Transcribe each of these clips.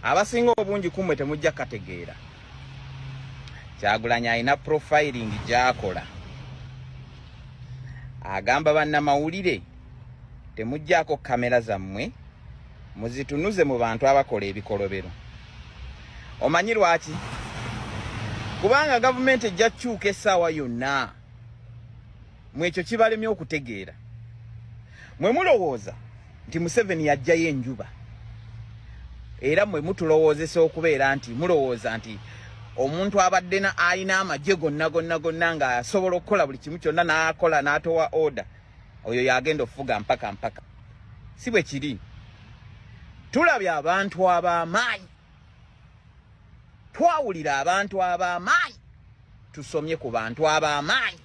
Abasinga obungi kumwe temujja kategeera. Kyagulanyi alina profiling gy'akola. Agamba bannamawulire, temuggyako kamera zammwe, muzitunuze mu bantu abakola ebikolobero. Omanyi lwaki? Kubanga gavumenti ejja kukyuka essaawa yonna. Mwekyo kibalemye okutegeera. Mwe mulowooza nti Museveni yajjayo enjuba, era mwe mutulowoozesa okubeera nti mulowooza nti omuntu abadde alina amagye gonna gonna gonna ng'asobola okukola buli kimu kyonna n'akola n'atowa order, oyo yagenda okufuga mpaka mpaka. Si bwe kiri. Tulabye abantu ab'amaanyi, twawulira abantu ab'amaanyi, tusomye ku bantu ab'amaanyi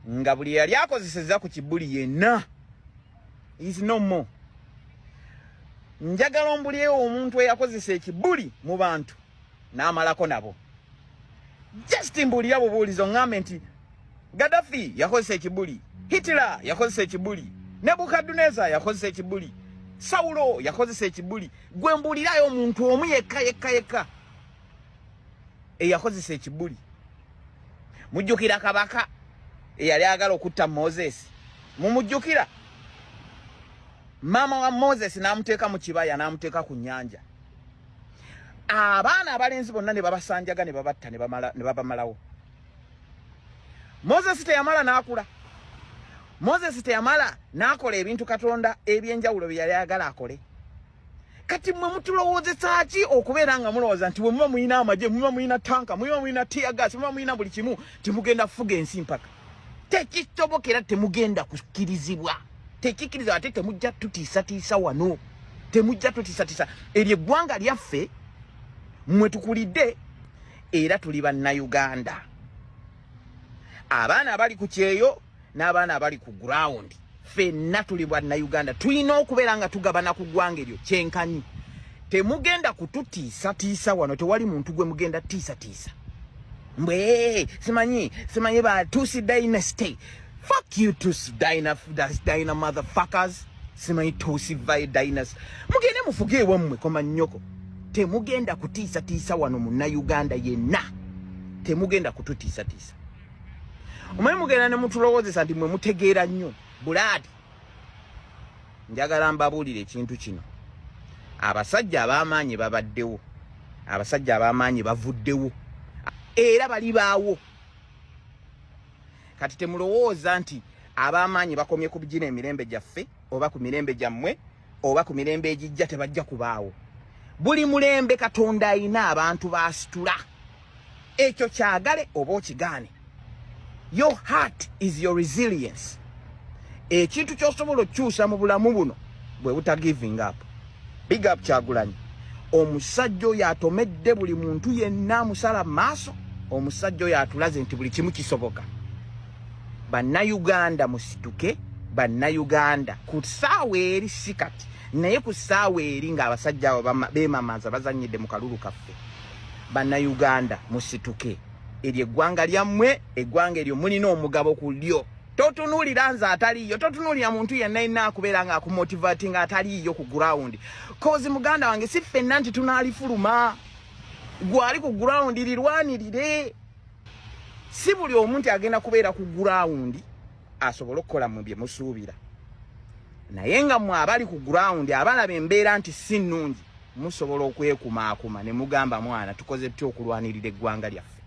nga buli yali akozeseza ku kibuli yenna is no more. Njagala ombulirewo omuntu eyakozesa ekibuli mu bantu n'amalako nabo. Just mbulira bubuulizo, ŋŋambe nti Gaddafi yakozesa ekibuli, Hitler yakozesa ekibuli, Nebukaduneza yakozesa ekibuli, Saulo yakozesa ekibuli. Gwe mbuulirayo omuntu omu yekka yekka yekka eyakozesa ekibuli. Mujjukira kabaka eyali agala okutta Moses? Mumujjukira? Maama wa Moses n'amuteeka mu kibaya, n'amuteeka ku nnyanja, abaana abalenzi bonna ne babasanjaga ne babatta ne babamalawo. Moses teyamala n'akula. Moses teyamala n'akola ebintu Katonda ebyenjawulo bye yali ayagala akole. Kati mmwe mutulowoozesa ki okubeera nga mulowooza nti bwe muba mulina amagye, muba mulina tanka, muba mulina tear gas, muba mulina buli kimu, timugenda kufuga ensi mpaka? Tekisobokera, temugenda kukkirizibwa, tekikkirizibwa. Ate temujja tutiisatiisa wano, temujja tutiisatiisa. Eryo eggwanga lyaffe mwe tukulidde, era tuli Bannayuganda. Abaana abali ku kyeyo n'abaana abali ku ground, ffenna tuli Bannayuganda, tulina okubeera nga tugabana ku ggwanga eryo kyenkanyi. Temugenda kututiisatiisa wano, tewali muntu gwe mugenda tiisatiisa mbwe simanyi simanyi ba Tusi dynasty. Fuck you, Tusi dyna motherfuckers. Simanyi Tusi vi dynasty, mugende mufuge ewammwe, koma nnyoko. Temugenda kutiisatiisa wano Munnayuganda yenna, temugenda kututiisatiisa. Omanyi mugenda ne mutulowoozesa nti mwe mutegeera nnyo bulaadi. Njagala mbabuulire ekintu kino: abasajja ab'amaanyi babaddewo, abasajja ab'amaanyi bavuddewo, era balibaawo. Kati temulowooza nti ab'amaanyi bakomye ku gino emirembe gyaffe oba ku mirembe gyammwe oba ku mirembe egijja, tebajja kubaawo. Buli mulembe Katonda ayina abantu basitula. Ekyo kyagale oba okigaane, your heart is your resilience. Ekintu ky'osobola okukyusa mu bulamu buno bwe buta giving up. Big up Kyagulanyi, omusajja oyo atomedde buli muntu yenna amusala maaso. Omusajja oyo atulaze nti buli kimu kisoboka. Bannayuganda musituke, Bannayuganda, ku ssaawa eri, si kati naye ku ssaawa eri ng'abasajja abo beemamaza bazannyidde mu kalulu kaffe, Bannayuganda musituke. Eryo eggwanga lyammwe, eggwanga eryo mulina omugabo ku lyo. Totunuulira nze ataliiyo, totunuulira muntu yenna yenna akubeera nga akumotivatinga ataliiyo ku ground, 'cause muganda wange, si ffenna nti tunaalifuluma. Gwali ku ground, lirwanirire. Si buli omu nti agenda kubeera ku ground asobole okukola mu bye musuubira, naye nga mwe abali ku ground abalaba embeera nti si nnungi, musobola okwekumaakuma ne mugamba, "Mwana, tukoze tutya okulwanirira eggwanga lyaffe?"